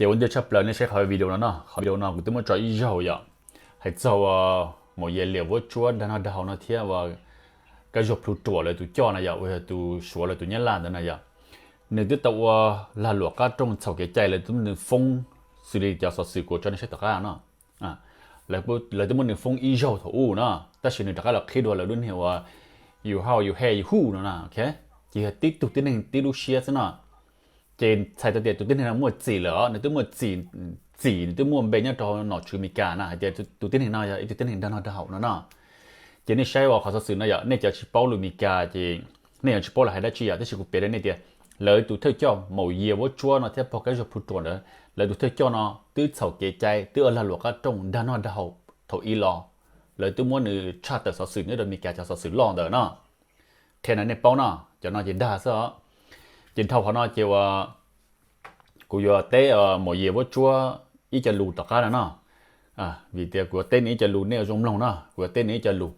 Ces ua ntej tshaj plaws nej saib qhov video no no, qhov video no kuv twb muab tso ib zaug yom, hais txog uas maum yia liam vuab tsuab dag noj dag haus no thiab uas kab zog plhu ruam lawv tus coj no yom, uas yog tus Suav lawv tus Nyab Laj ntawd na yom. Nws twb tau ua lag luam qab rooj txhaum kev cai, lawv twb muab nws foob xws li cov xov xwm kuv tso nej saib tom qab no. Lawv twb muab nws foob ib zaug thaum ub no, tab sis nws rov qab los qhib dua lawv lub niag uas yus hau yus he yus hu no na, ces yog tib tug tib neeg tib lub siab xwb no. Ces txhais tau tias tus tib neeg no muaj txim lawm os, nws twb muaj txim, txim nws twb muaj npe nyob rau nom tswv Amelikas na hais tias tus tib neeg no yog ib tug tib neeg dag noj dag haus no no. Ces nej saib uas qhov xov xwm no yom, nej cov tsis paub lus Amelikas ces nej yuav tsis paub lawv hais dab tsi yom, tab sis kuv piav rau nej tias lawv tus thawj coj maum yia vuab tsuab no thiab pog kab zog plhu ruam ntawd, lawv tus thawj coj no twb txhaum kev cai, twb ua lag luam qab rooj dag noj dag haus thaum ub los. Lawv twb muab nws tshaj tawm xov xwm nyob rau Amelikas cov xov xwm loj ntawd no. Qhia no nej paub no, cov no ces dag xwb os. Ces dhau qhov no ces uas kuv yuav teb maum yia vuab tsuab ib co lus tom qab no no. Vim tias kuv yuav teb nws ib co lus nej ua zoo mloog no, kuv yuav teb nws ib co lus.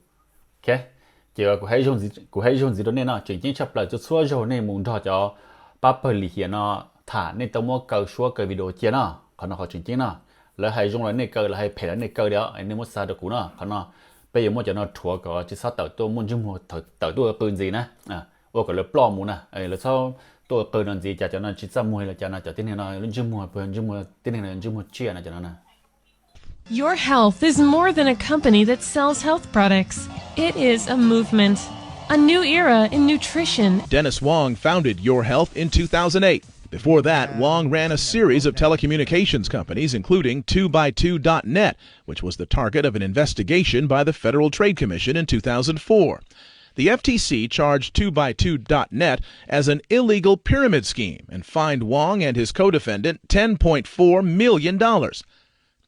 Ces kuv hais ib zaug ntxiv rau nej no, tseem ceeb tshaj plaws txhua txhua zaug nej mus nrog cov pab pawg lim hiam no tham, nej tau muab kaw suab kaw video cia no, qhov no qhov tseem ceeb no. Lawv hais zoo los nej kaw, lawv hais phem los nej kaw li os, nej muab xa rau kuv no, qhov no peb yuav muab cov no rhuav kom tsis txhob tawm tuaj muaj ntsej muag tawm tuaj ua qw ntxiv na, ua kom lawv ploj mus na, lawv txhob tuaj ua qw no ntxiv, cas cov no tsis txaj muag li cas no, cov tib neeg no lub ntsej muag puas yog ntsej muag tib neeg no, ntsej muag tsiaj no cov no na. Your Health is more than a company that sells health products. It is a movement, a new era in nutrition. Dennis Wong founded Your Health in two thousand eight. Before that, Wong ran a series of telecommunications companies, including two by two dot net, which was the target of an investigation by the Federal Trade Commission in two thousand four. The F T C charged two by two dot net as an illegal pyramid scheme and fined Wong and his co-defendant ten point four million dollars.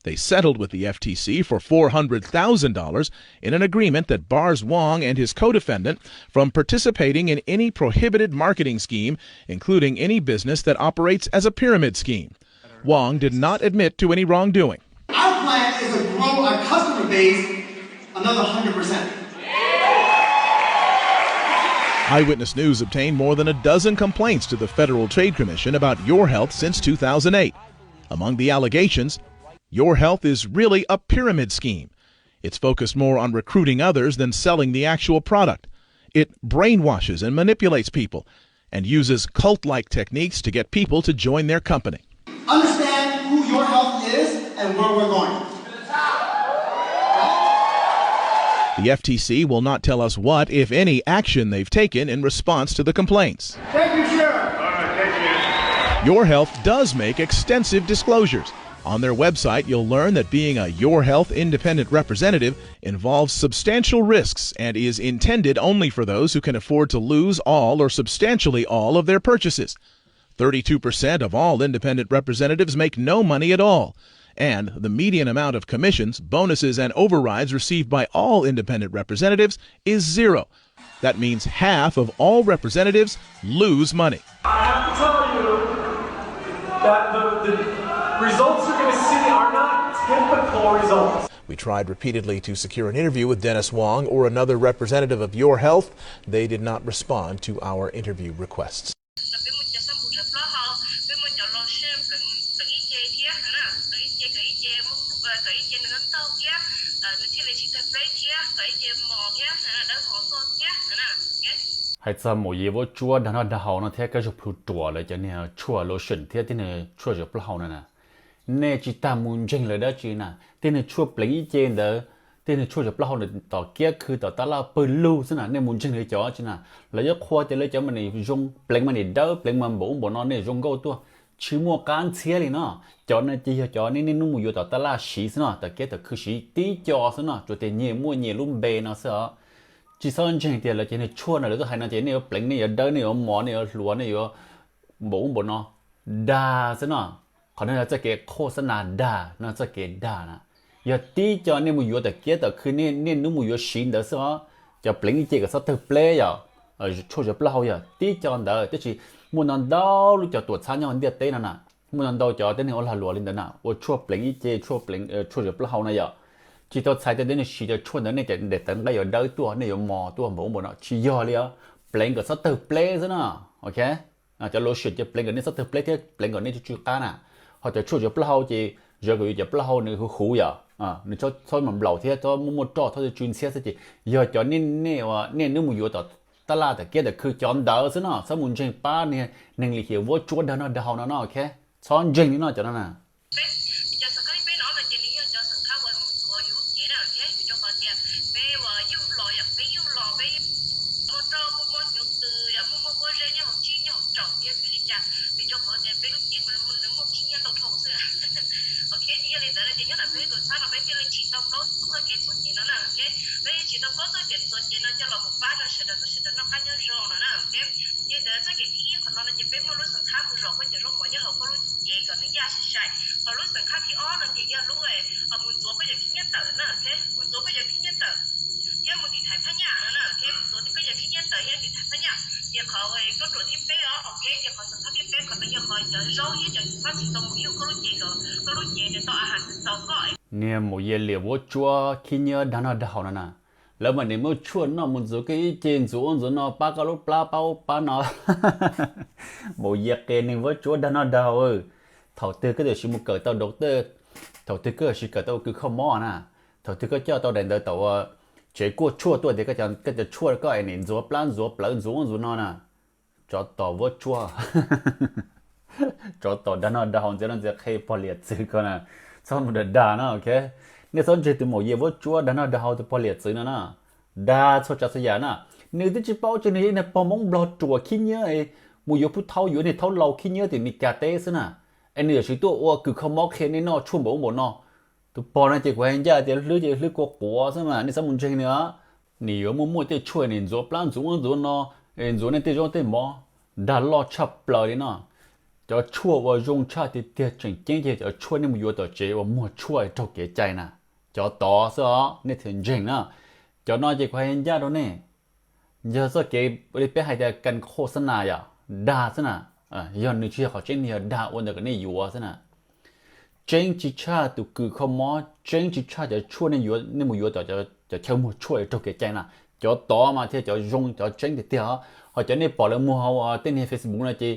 They settled with the F T C for four hundred thousand dollars in an agreement that bars Wong and his co-defendant from participating in any prohibited marketing scheme, including any business that operates as a pyramid scheme. Wong did not admit to any wrongdoing. Our plan is to grow our customer base another hundred percent. Eyewitness News obtained more than a dozen complaints to the Federal Trade Commission about Your Health since two thousand eight. Among the allegations, Your Health is really a pyramid scheme. It's focused more on recruiting others than selling the actual product. It brainwashes and manipulates people and uses cult-like techniques to get people to join their company. Understand who Your Health is and where we're going. The F T C will not tell us what, if any, action they've taken in response to the complaints. Thank you, Chair. Your Health does make extensive disclosures. On their website, you'll learn that being a Your Health independent representative involves substantial risks and is intended only for those who can afford to lose all or substantially all of their purchases. Thirty-two percent of all independent representatives make no money at all. And the median amount of commissions, bonuses, and overrides received by all independent representatives is zero. That means half of all representatives lose money. I have to tell you that the, the results you're going to see are not typical results. We tried repeatedly to secure an interview with Dennis Wong or another representative of Your Health. They did not respond to our interview requests. Hais txog maum yia vuab tsuab dag noj dag haus no thiab kab zog plhu ruam lawv cov niag tshuaj lotion thiab tib neeg tshuaj zov plaub hau no na, nej tsis tas mus ntseeg lawv dab tsi na. Tib neeg tshuaj pleev ib ce ntawd, tib neeg tshuaj zov plaub hau ntawd tom kiab khw tom tab laj pawg lug xwb na, nej mus ntseeg lawv cov tsi na. Lawv yuav qhuas tias lawv cov mas nim zoo, pleev mas nim dawb, pleev mas npaum ub npaum no, nej zoo nkauj tuaj. Tsis muaj qab ntxhiab li no. Cov no ces yog cov nej niaj hnub mus yuav tom tab laj siv xwb no, tom kiab tom khw siv tib co xwb no, tsuas tias nyias muaj nyias lub npe no xwb os. Tsis txhob ntseeg tias lawv cov niag tshuaj no lawv tuaj hais no ces nej yuav pleev, nej yuav dawb, nej yuav mos, nej yuav hluas, nej yuav npaum ub npaum no. Dag xwb no. Qhov no yog txoj kev qhuaj xab nas dag no, txoj kev dag na. Yog tib co nej mus yuav tom kiab tom khw, nej niaj hnub mus yuav siv ntawd xwb os. Cov pleev ib ce kom txhob tawg pleb yom, tshuaj zov plaub hau yog tib co ntawd, tab sis muaj ntau ntau lub cov tuam txhab nyob ntiaj teb no na, muaj ntau ntau cov tib neeg ua lag luam li ntawd na, ua tshuaj pleev ib ce, tshuaj zov plaub hau na yom. Tsis tau txhais tias nej siv cov tshuaj ntawd nej cov ntes tawv nqaij yuav dawb tuaj, nej yuav mos tuaj npaum ub npaum no, tsis yog li os. Pleev kom txhob tawg pleb xwb no. Ok, cov lotion ces pleev kom nej txhob tawg pleb thiab pleev kom nej tsw tsw qab na. Ho cov tshuaj cov plaub hau ces, yog kom yuav cov plaub hau nws huv huv yom, nws txhob mam nplaum thiab txhob muaj muaj roj, txhob tsw ntxhiab xwb ces, yog cov nej nej ua nej mus yuav tom taj laj tom kiab tom khw cov ntawd xwb no, txhob mus ntseeg pab niag neeg lim hiam vuab tsuab dag noj dag haus no no, ok. Txhob ntseeg li no cov no na. Peb, cov xeem khab thib peb no no ces nws yog cov xeem khab uas mus ntxuav yus lub cev na, ok, vim rau qhov tias peb uas yug los yom, peb yug los peb muaj roj muaj mob hnyuv tws yom, muaj muaj pob zeb nyob hauv tsib nyob hauv tsaum, yog vim li cas? Vim rau qhov tias peb lub cev nws muaj khib nyiab ntau dhau xwb. Ok, ces yog li ntawd no ces nyob ntawm peb tus txhab no peb thiaj li tsim tau plaub txoj kev ntxuav cev no na, ok. Peb tsim tau plaub txoj kev ntxuav cev no coj los mus pab rau sawv daws kom sawv daws noj qab nyob zoo no na, ok. Yog li ntawd txoj kev thib ib qhov no no ces peb muaj lub xeem khab mus zom koj cov zaub mov nyob hauv koj lub cev kom nws yaj sai sai. Ho lub xeem khab thib ob no ces yog lub mus ntxuav koj cov khib nyiab tawm na, ok, mus ntxuav koj cov khib nyiab tawm thiab mus tiv thaiv phab nyaj no na, ok, mus ntxuav koj cov khib nyiab tawm thiab tiv thaiv phab nyaj. Ces qhov koj ruam thib peb os, ok, ces qhov xeem khab thib peb qhov no yog qhov cov zaub thiab cov mab tsis tau mus yug koj lub cev kom koj lub cev nws tau a has txaus koj. Niag maum yia liam vuab tsuab khib nyiab dag noj dag haus no na, lawv mam li muab tshuaj noj mus ntxuav koj ib ce, ntxuav ub ntxuav no, pab koj lub plab pab ub pab no. Maum yia qias neeg vuab tsuab dag noj dag haus. Thaum twg koj tam sim mus kawm tau doctor, thaum twg koj tam sim kawm tau ua kws kho mob na, thaum twg koj coj tau daim ntawv tom tsev kuaj tshuaj tuaj tias koj cov tshuaj koj es nim ntxuav plab ntxuav plawv ntxuav ub ntxuav no na. Tsov tom vuab tsuab, tsov tom dag noj dag haus ntxias noj ntxias qhe pog liam txwv ko na. Txhob mus dag dag no, ok. Nej txhob ntseeg tus maum yia vuab tsuab dag noj dag haus tus pog liam txwv no na. Dag txhua tsav txhua yam na. Nws twb tsis paub tseg nws yog ib niag pog Hmoob Nplog ruam khib nyiab, mus yuav pub thaub, yuav niag thaub laus khib nyiab tim Meskas teb xwb na. Es nws tam sim tuaj ua kws kho mob qhia nej noj tshuaj npaum ub npaum no. Tus pog no ces kuv hais ncaj tias hlwb ces hlwb kua quav xwb mas nej txhob mus ntseeg nws. Nws yuav muaj muaj tej tshuaj nim ntxuav plab ntxuav ub ntxuav no, ntxuav nej tej zaub tej mov, dag loj tshaj plaws li no. Cov tshuaj uas zoo tshaj tiag tiag tseem ceeb ces cov tshuaj nej mus yuav tom tsev uas muag tshuaj raug kev cai na. Cov tod xwb os, nej thiaj ntseeg na. Cov no ces kuv hais ncaj rau nej, yog txoj kev li peb hais tias kas khos xab nas yom, dag xwb na. Yog nws tsis yog qhov tseeb, nws yog dag ua ntawd kom nej yuav xwb na. Tseeb tsis tshaj tus kws kho mob, tseeb tsis tshaj cov tshuaj nej mus yuav tom cov chaw muag tshuaj raug kev cai na. Cov tod mas thiaj cov zoo cov tseeb tiag tiag. Ho cov nej pom lawv muag hauv tej niag Facebook no ces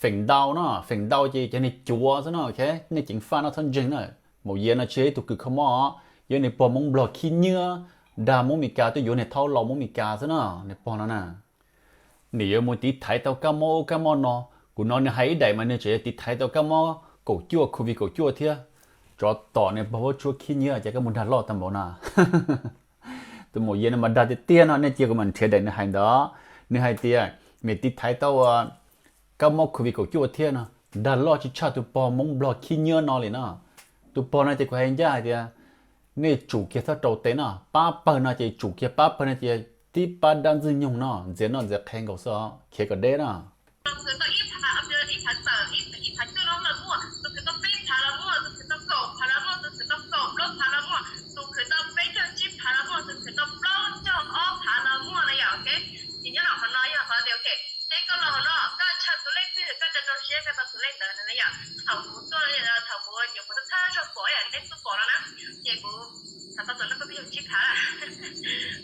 feem ntau no, feem ntau ces cov niag cuav xwb no, ok. Nej ceev faj no txhob ntseeg na. Maum yia no tsis yog ib tug kws kho mob, yog niag pog Hmoob Nplog khib nyiab, dag Hmoob Meskas tuaj yuav niag thaub laus Hmoob Meskas xwb no, niag pog no na. Nws yuav mus tiv thaiv tau kab mob ub kab mob no. Kuv hnov nws hais ib daim mas nws tseem yuav tiv thaiv tau kab mob kaum cuaj, covid kaum cuaj thiab. Tsov tom niag pog vuab tsuab khib nyiab, ces koj mus dag loj tag npaum no. Tus maum yia no mas dag tiag tiag no, nej cia kuv mam nrhiav daim nws hais ntawd. Nws hais tias nws tiv thaiv tau kab mob covid kaum cuaj thiab no, dag loj tsis tshaj tus pog Hmoob Nplog khib nyiab no li no. Tus pog no ces kuv hais ncaj hais tias nej tsum kiag txhob rau tes no, pab pawg no ces tsum kiag, pab pawg no ces tib pab dab ntxwg nyoog no ntxias noj ntxias qhe nkaus xwb os, khiav kom deb na. Tus khwv tau ib phav, ib phav tawm, ib phav cuaj los muaj, tus khwv tau peb phav los muaj, tus khwv tau kaum phav los muaj, tus khwv tau kaum plaub phav los muaj, tus khwv tau peb caug tsib phav los muaj, tus khwv tau plaub caug ob phav los muaj na yom, ok. Ces nyob los qhov no yog qhov tias, ok, ces koj los hauv no koj ntshaw tus lej twg koj tso rau siab koj tau tus lej ntawd na yom. Thaum kuv tuaj, thaum kuv nyuam qhuav txhawb zog pom yom, nej twb pom no na, ces kuv tau tus lej peb caug tsib phav.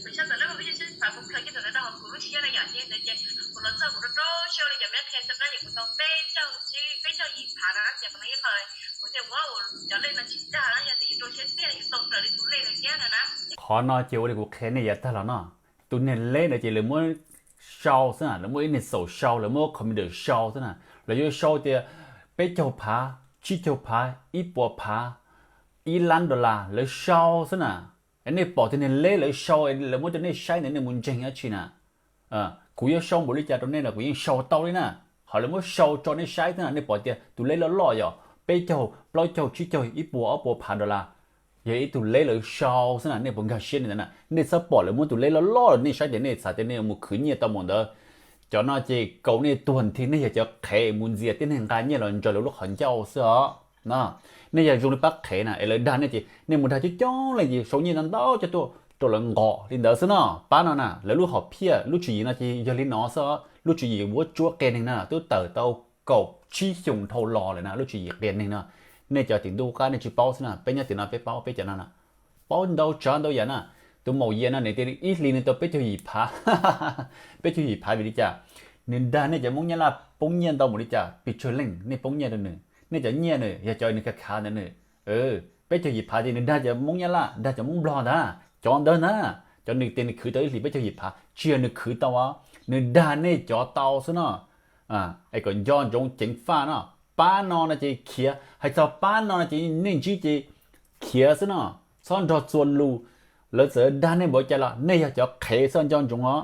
Kuv txhawb tus lej peb caug tsib phav kuv khaws kiag tus ntawd rau hauv kuv lub siab na yom, ces ntawd ces kuv los txog kuv rau rau siab li cov me qhia xwb na, ces kuv tau peb caug tsib, peb caug yim phav no ces qhov no ib qho kuv thiaj ua cov lej no tsis dag na, yog tias yus rau siab tiag yus tau raws li tus lej ntawd thiab no na. Qhov no ces ua li kuv qhia nej yav tag los no, tus niag lej ntawd ces lawv muab sau xwb na, lawv muab ib niag xaum sau, lawv muab computer sau xwb na, lawv yuav sau tias peb caug phav, tsib caug phav, ib puas phav, ib lab dollar lawv sau xwb na. Nej pom tus niag lej lawv sau, lawv muab rau nej saib ntawd nej mus ntseeg dab tsi na? Kuv yuav sau npaum li cas rau nej los kuv yeej sau tau li na. Ho lawv muab sau tso nej saib xwb na, nej pom tias tus lej loj loj yog peb caug, plaub caug, tsib caug, ib puas, ob puas phav dollar, yog ib tug lej lawv sau xwb na, nej puas nkag siab li ntawd na? Nej txhob pom lawv muab tus lej loj loj nej saib tias nej xav tias nej mus khwv nyiaj tau npaum ntawd. Cov no ces kaum nej tuag nthi, nej yog cov qhev mus ntxias tib neeg nqa nyiaj los ntsaws lawv lub qhov ncauj xwb os. Nej yog zoo li pab qhev na es lawv dag nej ces nej mus dag coob coob leej ces sau nyiaj ntau ntau coj tuaj rau lawv nqos li ntawd xwb no. Pab no na, lawv lub hom phiaj lub tswv yim no ces yog li no xwb os. Lub tswv yim vuab tsuab qias neeg na twb tawm tau kaum tsib xyoos dhau los lawm na, lub tswv yim qias neeg no. Nej cov tim ntuj qab nej tsis paub xwb na, peb nyob tim no peb paub, peb cov no na paub ntau tsav ntau yam na. Tus maum yia no nws tias ib hlis nws tau peb caug yim phav. Peb caug yim phav vim li cas? Nws dag nej cov Hmoob Nyab Laj poob nyiaj ntau npaum li cas, pes tsawg leej nej poob nyiaj rau nws? Nej cov nyiaj nws yog cov nws khav khav ntawd nws, peb caug yim phav ces nws dag cov Hmoob Nyab Laj, dag cov Hmoob Nplog ntag, cov ntawd ntag. Cov nws tias nws khwv tau ib hlis peb caug yim phav, tsis yog nws khwv tau os, nws dag nej cov tau xwb no. Es kom nco ntsoov ceev faj no. Pab no no ces khiav, hais txog pab no no ces nej ntsib ces khiav xwb no. Txhob nrog txuas lus. Lawv txawm dag nej npaum cas los nej yog cov qhev, txhob nco ntsoov os.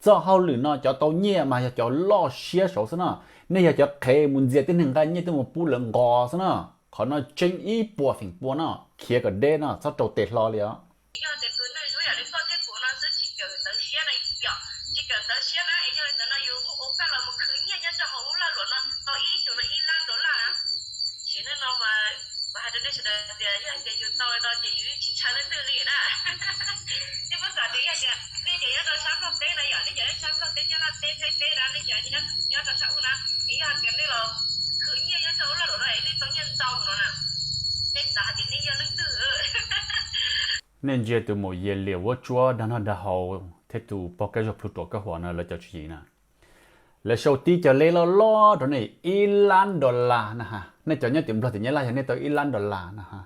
Txoj hauj lwm no cov tau nyiaj mas yog cov loj siab saud xwb no. Nej yog cov qhev mus ntxias tib neeg nqa nyiaj tuaj mus pub lawv nqos xwb no. Qhov no tseeb ib puas feem pua no, khiav kom deb no, txhob rau tes hlo li os. Yog tias tus neeg zoo yam li koj thiab kuv no xwb tsis kawm ntawv siab na, yog tsis kawm ntawv siab na es yog li ntawd no yus muaj ua kaj los mus khwv nyiaj nyob rau hauv lub lag luam no tau ib xyoos no ib lab dollar na. Sim neej no mas kuv hais rau nej sawv daws tias yog hais tias yus tau li no ces yus yeej tsis ntshaw leej twg li na. Nej muab xav tias yog tias nej cov nyob rau sab Nplog teb na, yog nej cov nyob sab Nplog teb, Nyab Laj teb, Thaib teb na, nej cov nyob rau sab ub na, es yog hais tias nej los khwv nyiaj nyob rau hauv laj luam no es nej tau nyiaj ntau no na, nej xav hais tias nej yog leej twg? Nej ntsia tus maum Yias liam vuab tsuab dag noj dag haus thiab tus pog Kab Zog plhu ruam kab huam no lawv cov tswv yim na. Lawv sau tib co leb loj loj rau nej ib lab dollar na ha. Nej cov nyob tim Nplog tim Nyab Laj yog nej tau ib lab dollar na ha.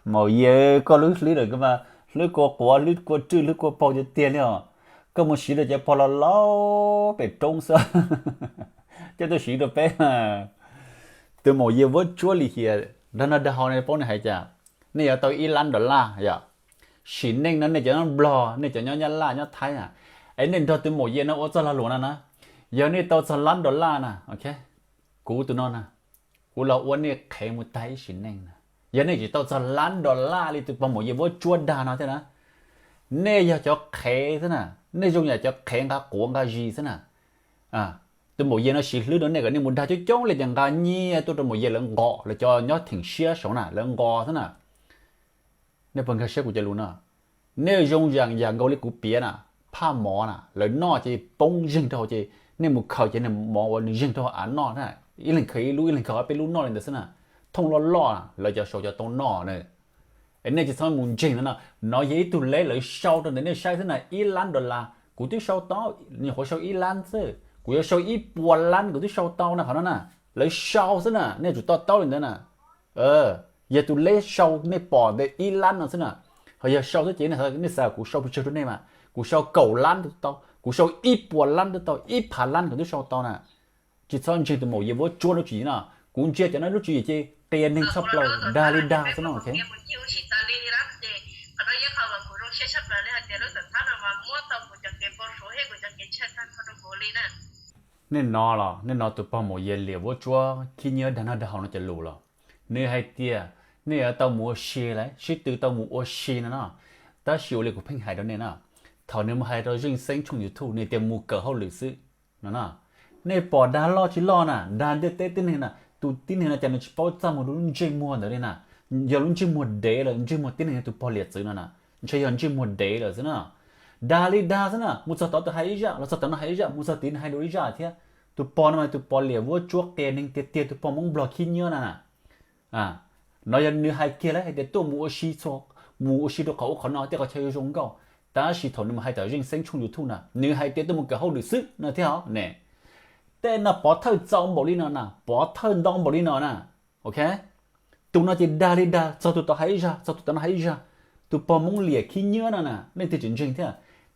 Maum Yias, koj lub hlwb lawm koj mas hlwb kua quav, hlwb kua rwj, hlwb kua paug tiag tiag li os. Koj mus siv rau cov pog laus laus pem roob xwb, coj tuaj siv rau peb. Tus maum Yias vuab tsuab lim hiam dag noj dag haus no paub nws hais cas? Nej yuav tau ib lab dollar yom. Sim neej no nej cov nyob Nplog, nej cov nyob Nyab Laj nyob Thaib na, es nej nrog tus maum Yias no ua txoj lag luam no na, yog nej tau txog lab dollar na, kuv tus no na, kuv los ua nej qhev mus tag ib sim neej na. Yog nej tsis tau txog lab dollar li tus pog maum Yias vuab tsuab dag no thiab na, nej yog cov qhev xwb na. Nej zoo yam cov qhev nqa quav nqa zis xwb na. Tus maum Yias no siv hlwb rau nej kom nej mus dag coob coob li ces nqa nyiaj tuaj rau maum Yias lawv nqos, lawv cov nyob theem siab saud na lawv nqos xwb na. Nej puas nkag siab kuv cov lus no? Nej zoo yam yam nkaus li kuv piav na, phaj mov na, lawv noj ces poob zeeg rau hauv ces nej mus khaws ces nws mov uas nws zeeg rau hauv av noj na, ib leeg khaws ib lub, ib leeg khaws ob peb lub noj li ntawd xwb na. Thooj loj loj lawv cov saud cov tau noj na. Es nej tsis txhob mus ntseeg no no. No yog ib tug leb lawv sau rau ntawm nej saib xwb na, ib lab dollar kuv twb sau tau, nyuam qhuav sau ib lab xwb, kuv yuav sau ib puas lab kuv twb sau tau na qhov no na. Lawv sau xwb na, nej tsum to taub li ntawd na. Yog tus leb sau nej pom ntawm ib lab no xwb na. Ho yog sau xwb ces nej xav kuv sau pes tsawg rau nej mas, kuv sau kaum lab tau, kuv sau ib puas lab tau, ib phav lab kuv twb sau tau na. Tsis txhob ntseeg tus maum Yias vuab tsuab lub tswv yim no. Kuv ntsia cov no lub tswv yim ces qias neeg tshaj plaws, dag li dag xwb no. Nej no los nej no tus pog maum Yias liam vuab tsuab khib nyiab dag noj dag haus no cov lus los nws hais tias nej yuav tau mus ua si lawm, sib tw tau mus ua si no no. Tab sis ua li kuv pheej hais rau nej na, thaum nws mus hais rau Zeej Xeeb tshooj YouTube nws tias mus kawm hauj lwm xwb no na. Nej pom dag loj tsis loj na, dag ntiaj teb tib neeg na, tus tib neeg no cas nws tsis paub txaj muag rau lub ntsej muag ntawd li na. Yog lub ntsej muag dev lawm, ntsej muag tib neeg tus pog liam txwv no na, ntshe yog ntsej muag dev lawm xwb na. Dag li dag xwb na, mus txog tod tus hais ib zaj, los txog tod no hais ib zaj, mus txog tid hais dua ib zaj thiab. Tus pog no mas tus pog liam vuab tsuab qias neeg tiag tiag, tus pog Hmoob Nplog khib nyiab na. No yog nws hais kiag lawm hais tias tuaj mus ua si txhua, mus ua si rau qhov ub qhov no tej qhov chaw yuav zoo nkauj. Tab sis thaum nws mus hais tom Zeej Xeeb tshooj YouTube na, nws hais tias tuaj mus kawm hauj lwm xwb no thiab os ne. Tej no pov thawj txaus npaum li no na, pov thawj ntau npaum li no na. Ok, tus no ces dag li dag, txog tus tod hais ib zaj, txog tus tod no hais ib zaj. Tus pog Hmoob liam khib nyiab no na, nej thiaj tsis ntseeg thiab.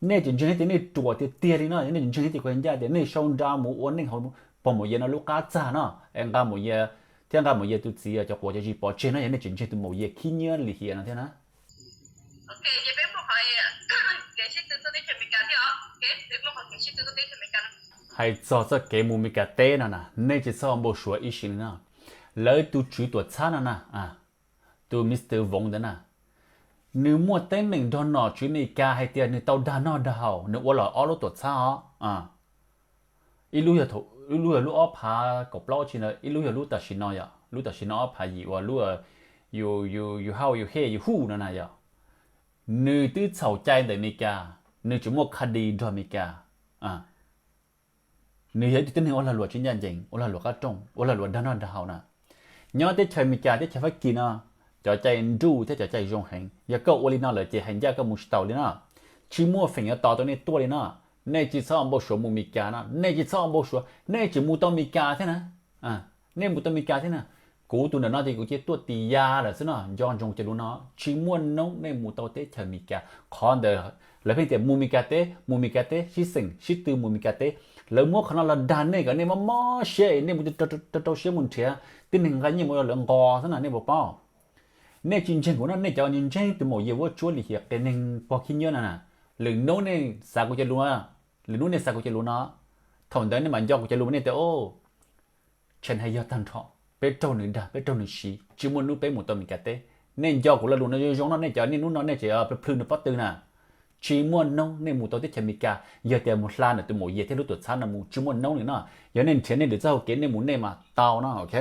Nej tsis ntseeg tias nej ruam tiag tiag li no, nej tsis ntseeg tias kuv ncaj tias nej sau nra mus ua neej hauv pog Maum Yias no lub qab txag no, es nqa Maum Yias thiab nqa Maum Yias tus txiv cov quav cov zis pov tseg no, yog nej tsis ntseeg tus Maum Yias khib nyiab lim hiam no thiab na. Hais txog txoj kev mus Meskas teb no na, nej tsis txhob npau suav ib sim li no. Lawv tus tswv tuam txhab no na, tus Mister Voov ntawd na, nws muaj teeb meem nrog nom tswv Meskas hais tias nws tau dag noj dag haus, nws ua los ob lub tuam txhab os. Ib lub yog, ib lub yog lub ob phav kaum plaub tsi ntawd, ib lub yog lub tam sim no yom, lub tam sim no ob phav yim uas lub yus, yus, yus hauj yus hej yus huj no na yom. Nws twb txhaum cai ntawm Meskas, nws tsis muaj kha di nrog Meskas. Nws yog ib tug tib neeg ua lag luam tsis ncaj ncees, ua lag luam qab rooj, ua lag luam dag noj dag haus na. Nyob teb chaws Meskas teb chaws Fab Kis no, cov cai nruj thiab cov cai zoo heev, yog koj ua li no lawm ces hais ncaj koj mus tsis taus li no. Tsis muaj feem yuav tos tau nej tuaj li no. Nej tsis txhob npau suav mus Meskas no, nej tsis txhob npau suav, nej tsis mus tau Meskas thiab na. Nej mus tau Meskas thiab na. Kuv tus ntawm no ces kuv cia tuaj tis ya lawm xwb no, nco ntsoov cov lus no, tsis muaj noob nej mus tau teb chaws Meskas. Qhov ntawd lawv pheej tias mus Meskas teb, mus Meskas teb, sib xeem sib tw mus Meskas teb. Lawv muab qhov no los dag nej kom nej mob mob siab, nej mus rau rau siab mus nrhiav tib neeg nqa nyiaj mus rau lawv nqos xwb na, nej puas paub? Nej tsis ntseeg kuv no, nej cov ntseeg tus maum Yias vuab tsuab lim hiam qias neeg pog khib nyiab no na, lwm hnub nej xav kuv cov lus, lwm hnub nej xav kuv cov lus no, thaum ntawd nej mam nco kuv cov lus, nej tias, tseem hais yog tag nrho, peb raug nws dag, peb raug nws siv, tsis muaj hnub peb mus tau Meskas teb. Nej nco kuv lo lus no zoo zoo no, nej cov niaj hnub no nej tseem plhws nws pob tw na. Tsis muaj hnub nej mus tau teb chaws Meskas, yog tias mus hla ntawm tus maum Yias thiab lub tuam txhab no mus, tsis muaj hnub li no. Yog nej nrhiav nej lwm txoj hau kev nej mus nej mam tau no, ok.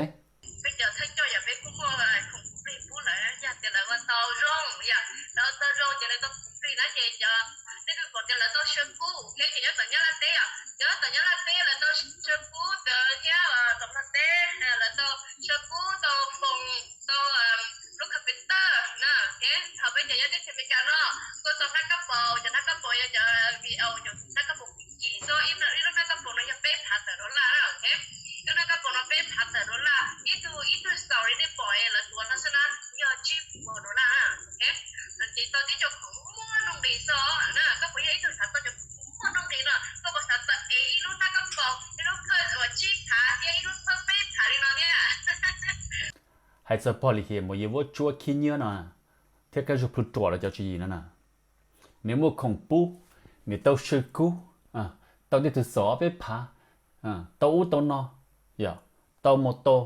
Peb cov thawj coj yog peb kuj muaj khoom pub plig pub lawm, yog tias lawv ua tau zoo, yog lawv ua tau zoo ces lawv tau khoom plig na ces cov, nej kuj pom tias lawv tau sawv kub thiab ces nyob tom Nyab Laj teb os, nyob tom Nyab Laj teb lawv tau sawv kub thiab tom Nplog teb lawv tau sawv kub tau foos tau lub computer na. Thaum peb cov nyob teb chaws Amelikas no, kuj tau hnab kab paus, cov hnab kab paus yog cov video, cov hnab kab paus kim tuaj, ib lub hnab kab paus no yog peb phav tawm dollar na. Lub hnab kab paus no peb phav tawm dollar, ib tug ib tug xaus li nej pom lawv tuav no xwb na, yog tsib puas dollar na. Ces tau tib co khoom muaj nuj nqis xwb na, koj puas yog ib tug xav tau cov khoom muaj nuj nqis no, koj puas xav tau ev ib lub hnab kab paus, ib lub khawb uas tsib phav thiab ib lub khawb peb phav li no thiab? Hais txog pog lim hiam maum Yias vuab tsuab khib nyiab no thiab Kab Zuag Plhu Ruam los cov tswv yim no na, nws muaj khoom pub, nws tau sawv kub, tau tej tug xov peb phav, tau ub tau no, yog tau mus tau,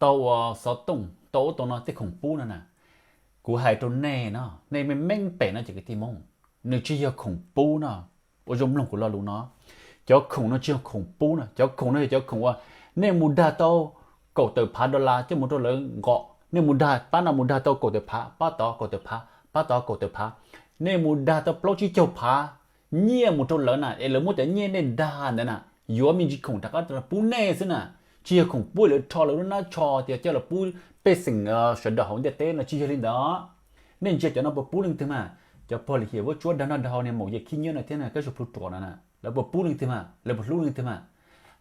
tau ua xov tooj, tau ub tau no tej khoom pub no na. Kuv hais rau nej no, nej meej meej pem no ces kwv tij Hmoob, nws tsis yog khoom pub no. Ua zoo mloog kuv lo lus no, cov khoom no tsis yog khoom pub no, cov khoom no yog cov khoom uas nej mus dag tau kaum tawm phav dollar coj mus rau lawv nqos, nej mus dag pab no mus dag tau kaum tawm phav, pab tod kaum tawm phav, pab tod kaum tawm phav, nej mus dag tau plaub tsib caug phav nyiaj mus rau lawv na, es lawv muab cov nyiaj nej dag ntawd na yuav me ntsis khoom rov qab pub nej xwb na. Tsis yog khoom pub lawv rho lawv lub hnab tsho tias coj los pub pej xeem sawv daws hauv ntiaj teb no, tsis yog li ntawd. Nej ntsia cov no puas pub leej twg mas? Cov pog lim hiam vuab tsuab dag noj dag haus niag maum Yias khib nyiab no thiab Kab Zuag Plhu Ruam no na, lawv puas pub leej twg mas? Lawv puas hlub leej twg mas?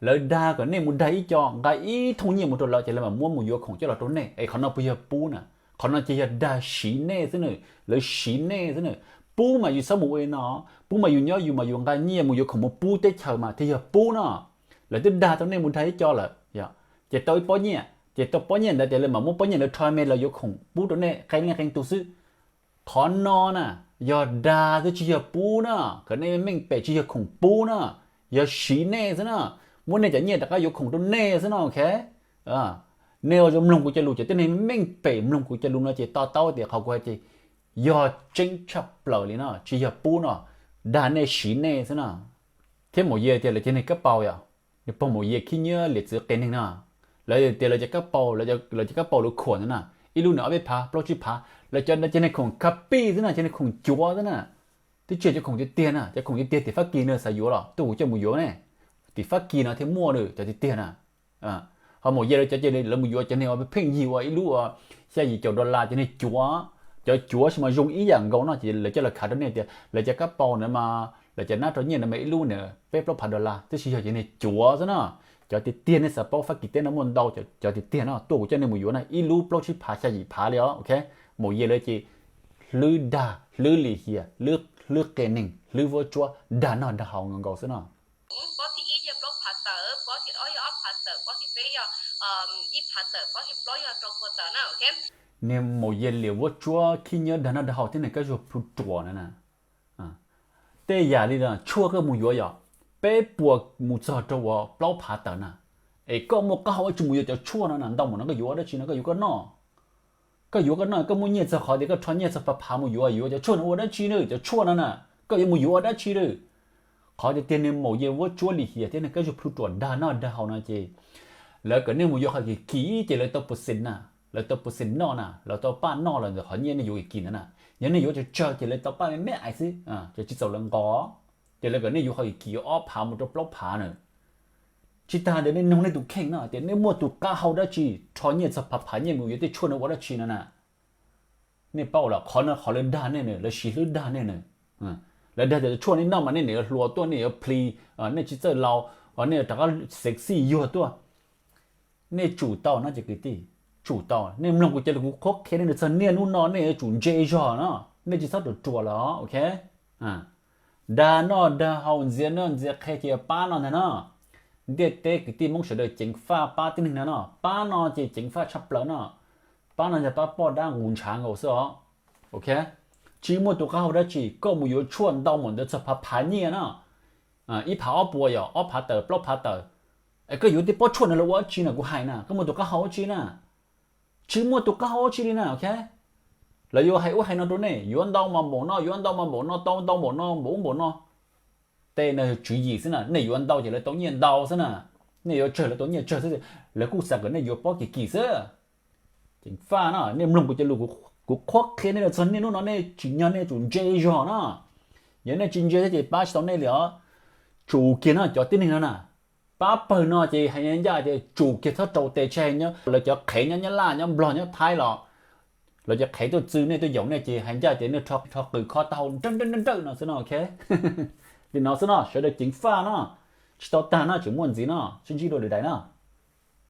Lawv dag kom nej mus dag ib co nqa ib thooj nyiaj mus rau lawv ces lawv mam muab mus yuav khoom coj los rau nej, es qhov no puas yog pub na? Qhov no ces yog dag siv nej xwb na, lawv siv nej xwb na. Pub mas yus txhob mus ua li no, pub mas yus nyob yus mas yus nqa nyiaj mus yuav khoom mus pub teb chaws mas thiaj yog pub no. Lawv twb dag tau nej mus dag ib co lawm, ces tau ib pob nyiaj, ces tau pob nyiaj ntawd ces lawv mam muab pob nyiaj ntawd rho me los yuav khoom pub rau nej qee leej qee tus xwb. Qhov no na yog dag xwb tsis yog pub na, kom nej meej pem tsis yog khoom pub na, yog siv nej xwb na, muab nej cov nyiaj rov qab yuav khoom rau nej xwb no, ok. Nej ua zoo mloog kuv cov lus, cov tib neeg meej pem mloog kuv cov lus no ces to taub tias qhov kuv hais ces yog tseeb tshaj plaws li no, tsis yog pub no, dag nej siv nej xwb na. Thiab maum Yias tias lawv cov neeg kab paus yom, nws pog maum Yias khib nyiab liam txwv qias neeg no, lawv tias lawv cov kab paus, lawv cov kab paus lawv khuam ntawd na, ib lub nws ob peb phav plaub tsib phav, lawv cov cov neeg khoom kab pij xwb na, cov neeg khoom cuav xwb na. Twb tsis yog cov khoom tiag tiag na, cov khoom tiag tiag tim Fab Kis nws xav yuav los tuaj kuv coj mus yuav ne, tim Fab Kis no thiaj muaj cov tiag tiag na. Ho maum Yias lawv cov ces lawv mus yuav cov neeg uas pheej yig ua ib lub xya yim caum dollar, cov neeg cuav, cov cuav sis mas zoo ib yam nkaus no ces lawv coj los khav rau nej tias lawv cov kab paus ntawd mas lawv cov nab rau nyiaj ntawd mas ib lub nws peb plaub phav dollar, twb tsis yog cov neeg cuav xwb na. Cov tiag tiag nej xav paub Fab Kis teb no muaj ntau, cov tiag tiag no tuaj kuv coj nej mus yuav na, ib lub plaub tsib phav xya yim phav li os, ok. Maum Yias lawv ces hlwb dag, hlwb lim hiam, hlwb qias neeg, hlwb vuab tsuab, dag noj dag haus nkaus nkaus xwb no. Pob thib ib yog plaub phav tawm, pob thib ob yog ob phav tawm, pob thib peb yog ib phav tawm, pob thib plaub yog rau pua tawm na, ok. Niag maum Yias liam vuab tsuab khib nyiab dag noj dag haus thiab niag Kab Zuag Plhu Ruam no na, tej yam li tshuaj koj mus yuav yom, peb puas mus txog rau plaub phav tawm na, es koj muaj qab hau tsis mus yuav cov tshuaj no na, ntau mus no koj yuav ua dab tsi no, koj yuav koj noj. Koj yuav koj noj, koj muaj nyiaj txog qhov tias koj rho nyiaj txog phav phav mus yuav, yuav cov tshuaj no ua dab tsi na, cov tshuaj no na, koj yuav mus yuav ua dab tsi na? Qhov tiag tiag niag maum Yias vuab tsuab lim hiam thiab niag Kab Zuag Plhu Ruam dag noj dag haus no ces lawv kom nej mus yuav qhov kim kim ces lawv tau percent na, lawv tau percent noj na, lawv tau paj noj los ntawm qhov nyiaj nej yuav kim kim ntawd na. Yog nej yuav tsawg tsawg ces lawv tau paj me me ais xwb, ces tsis txaus lawv nqos. Ces lawv kom nej yuav qhov kim kim ob phav mus rau plaub phav na. Tsis tas ntawd nej noog nej tus kheej no tias nej muaj tus qab hau dab tsi rho nyiaj txog phav phav nyiaj mus yuav tej tshuaj no ua dab tsi no na. Nej paub los qhov no qhov lawv dag nej na, lawv siv hlwb dag nej na. Lawv dag tias tshuaj nej noj mas nej niam yuav hluas tuaj, nej yuav plis, nej tsis txawj laus, nej rov qab sexy yuag tuaj. Nej tsum tau no ces kwv tij, tsum tau. Nej mloog kuv cov lus, kuv qhuab qhia nej txog niaj hnub no nej yuav tsum ntse zog no, nej tsis txhob ruam ruam lawm, ok? Dag noj dag haus, ntxias noj ntxias qhe ces pab no ntag no. Ntiaj teb kwv tij Hmoob sawv daws ceev faj pab tib neeg no no, pab no ces ceev faj tshaj plaws no. Pab no yog pab poj dab nqus ntshav nkaus xwb os, ok? Tsis muaj tus qab hau dab tsi, koj mus yuav tshuaj ntau npaum ntawd txog phav phav nyiaj no, ib phav ob puas yom, ob phav tawm plaub phav tawm, es koj yuav tej pob tshuaj no los ua dab tsi na, kuv hais na, koj muaj tus qab hau dab tsi na? Tsis muaj tus qab hau dab tsi li na, ok? Lawv yuav hais ub hais no rau nej, yuav ntau mas npaum no, yuav ntau mas npaum no, tau ntau npaum no, npaum ub npaum no. Tej no tswv yim xwb na, nej yuav ntau ces lawv tau nyiaj ntau xwb na, nej yuav tsawg lawv tau nyiaj tsawg xwb, lawv kuj xav kom nej yuav pob kim kim xwb. Ceev faj no, nej mloog kuv cov lus, kuv qhuab qhia nej txog niaj hnub no nej tsis nyog nej tsum ntse zog no. Yog nej tsis ntse thiab ces pab tsis tau nej li os. Tsum kiag no cov tib neeg no na, pab pawg no ces hais ncaj tias tsum kiag txhob rau tes tseg. Lawv cov qhev nyob Nyab Laj nyob Nplog nyob Thaib los, lawv cov qhev tuaj txwv nej tuaj yaum nej ces hais ncaj tias nej rho qws khob taub hau nrawj nrawj nrawj no xwb no, ok? Li no xwb no, sawv daws ceev faj no, tsis tau tag no, tseem muaj ntxiv no, sib ntsib dua lwm daim no.